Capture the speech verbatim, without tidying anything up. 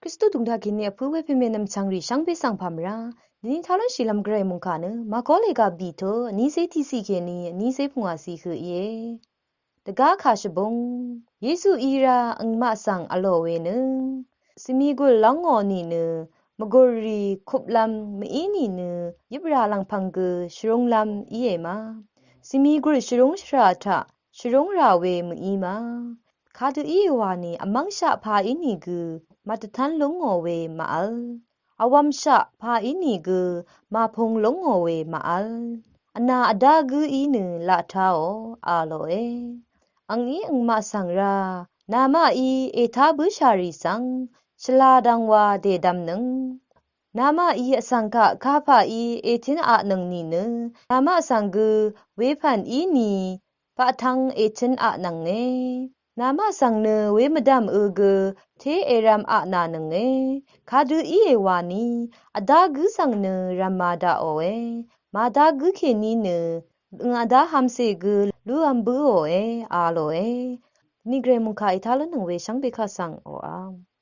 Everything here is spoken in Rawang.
Kristu dv̀ngda kèní vpǿ we pèmè nv̀mchv̀ng rì shvngbe svng pà mvrá dvni taq lúnshìlv́m gvray mòngkà nø Màkó lèga bì tø vnícé tiqciq kèní vnícé pungwàciq høq íe. Dvgá kà shvbúng Yesu í rá angmaq svng vlò we nø svmigùl lóngò nìnø mvgùrrì kuplv́m mví nìnø yøprà lv̀ngpv̀ng gø shvrúnglv́m íe ma. Svmigùl shvrúngshvrà taq shvrúngrà we mví ma. Kadø íe wani vmv́ngshaq pà ínìgø màdvtv́n lúngò we màvl. Vwv̄mshaq pà ínìgø màpung lúngò we màvl. Vnà vdá gǿ í nø laq táò a lòe. Angí angmaq svng rá namaqí ètá bǿshàrì svng shvla dvngwa dèdvmnøng. Namaqí vsvng kaq kapà í ètín aqnøng nìnø namaq svng gø wepv̀n í ni paqtvng ètín aqnvnge. Namaq svng nø wemvdv̀m ø gø té èrvm aqnànønge. Kadø íe wani vdá gǿ svng nø rv̀mà daqòe. Màdá gǿ kèní nø øng vdá hv̄mcè gø lúv̄m bǿòe a lòe. Ni gvray mòngkà ètá lúnnøng we shvngbe kaq svng oqá